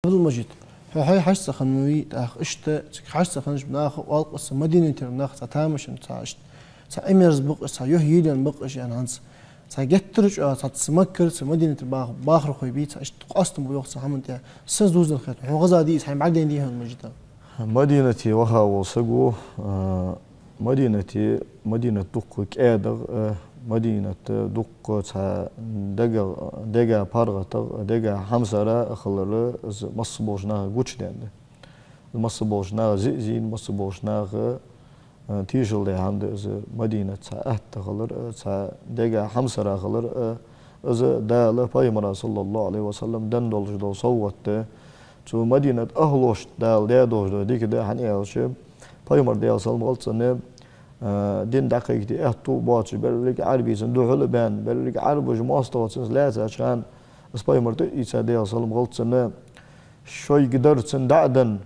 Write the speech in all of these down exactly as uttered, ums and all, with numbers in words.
Абдул-Мажид, хьо хьай хьажцӀа хиннавий, тӀаккха иштта цига хьажцӀа хиннача наха оал-кх, цу Мадинатера нах цхьа тамашийна, цхьа иштта, цхьа Ӏимерза ба-кх уж, цхьа юхь йийлен ба-кх уж, аьнна, хӀанз цхьа геттара чӀоагӀа цхьа цу Маккара, цу Мадинатера баха-, бахархой бий, цхьа иштта къоастам ба йоах цу хӀаман тӀа. Сенца дувзаденна хет хьона? Хьона хезадий из, хьайна бӀаргадайнадий хьона, Мажид? Мадинате ваха вола саг ва, а, Мадинате, Мадинат дукха кӀаьдагӀа, а, Мадинат дукха цхьа дега, дега паргӀатагӀа, дега хьамсара хилар из масса болча наха гучадаьннад. Масса болча наха зе а зийна, масса болча наха, а, тешал даь хӀама да из Мадинат цхьа атта хилар, а, цхьа дега хьамсара хилар, а, из Дала Пайхамара, صلى الله عليه وسلم, денна долаш дола совгӀат да. Цу Мадинат ахӀлошта Дала даь долаш дола дика да, хӀана аьлча, Пайхамар, Даьла салам хилда цунна, а, дин дӀакхайкаде аьттув боацаш, берригача Ӏарбашца духьала а баьнна, берригача Ӏарбаша моастагӀал цунца лаьцача хана, из Пайхамар тӀаийца, Даьла салам хилда цунна, шоайга дар цунна дӀа а денна,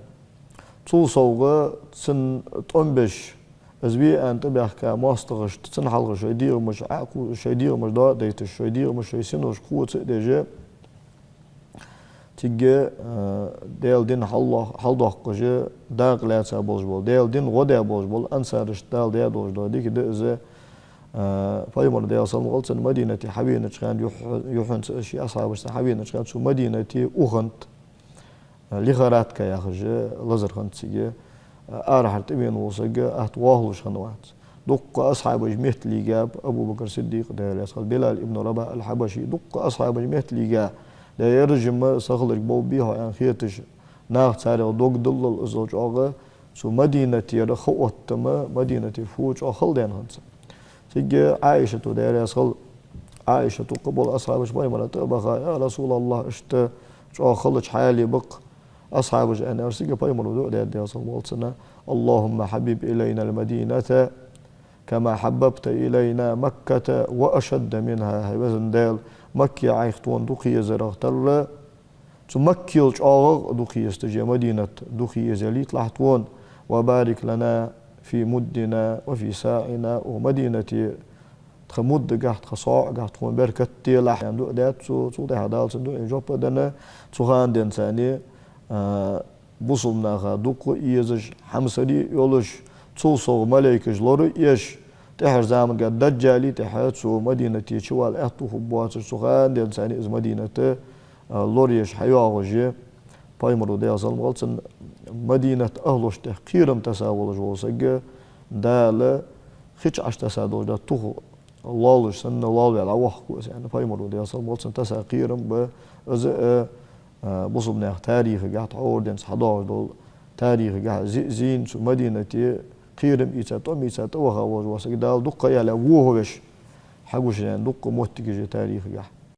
цул совгӀа цунна тӀом беш, из ве аьнна тӀабаьхка моастагӀашта, цунна хьалха шоай дегӀамаш Ӏаку-, шоай дегӀамаш доа а дайташ, шоай дегӀамаш, шоай синош кхоца а деш, цига, а, Даьла дин хьаллох-, хьалдоаккхаш дакъа лаьца болаш бола, Даьла дина гӀо даь болаш бола ансарашта Дала даь долаш дола дика да из, а, Пайхамар, Даьла салам хилда цунна, Мадинате хьавенача хана, юхь-, юххьанца ший асхьабашца хьавенача хана, цу Мадинате ухант, а, лихорадка яхаш лазар хиннад цига, а, арахьара тӀавена вола саг атта воаллаш хиннавац. Дуккха асхьабаш метталийгаб, Абу Бакр Сиддикъ, Даьла раьза хилда, Билал ибн Рабахь аль-Хьабаши, дуккха асхьабаш метталийга, да, ер жимма сахиларг бовбий хьо аьнна хеташ, наха царех дог диллал, иззал чӀоагӀа цу Мадинатера хооттам, Мадинате фу чӀоагӀа хала даьнна хиннад царна. Цига Ӏаишата, Даьла раьза хилда Ӏаишата, укхаза бола асхьабаш Пайхамара тӀа а баха: «Я РасулаллахӀ, иштта чӀоагӀа халача хьале ба-кх асхьабаш», аьнна, аьлча, цига Пайхамара дуӀа даьд, Даьла салам хилда цунна: «اللهم حبب إلينا المدينة كما حببت إلينا مكة وأشد منها». ХӀай везан Даьла, Макка Ӏайха тхона дукха езарах тарра, цу Маккал чӀоагӀагӀа дукха езаш, ер Мадинат дукха еза ялийталахь тхона. «وبارك لنا في مدنا وفي صاعنا». Укх Мадинате тха муддагахь, тха соӀагахь тхона беркат делахь, аьнна дуӀа даьд цо. Цул тӀехьагӀа Дала цун дуӀайна жоп а денна, цу хана денз царна, а, бусалба наха дукха а езаш, хьамсара а йолаш, цул совгӀа малейкаш лора а еш, тӀехьарча заманга Даджала тӀехьа цу Мадинате чувала аьттув хургбоацаш, цу хана денз царна из Мадинат, а, лораеш хьайоагӀаш я. Пайхамара, Даьла салам хилда цунна, Мадинат ахӀлошта тӀа кхерам тесса волаш вола саг Дала хи чу Ӏаш тесса долаш дола тух лоаллаш санна лоалаваь дӀавоаккх из, аьнна, Пайхамара, Даьла салам хилда цунна, тесса кхерам ба из, а, а, бусалба наьха тарихагахь, тхьовра денз хьадоагӀаш долча тарихагахь зе а зийна, цу Мадинате кхерам ийца, тӀом ийца тӀаваха волаш вола саг Дала дукха ха яьлча вохавеш хьагучадаьннад дукха моттигаш я тарихагахь.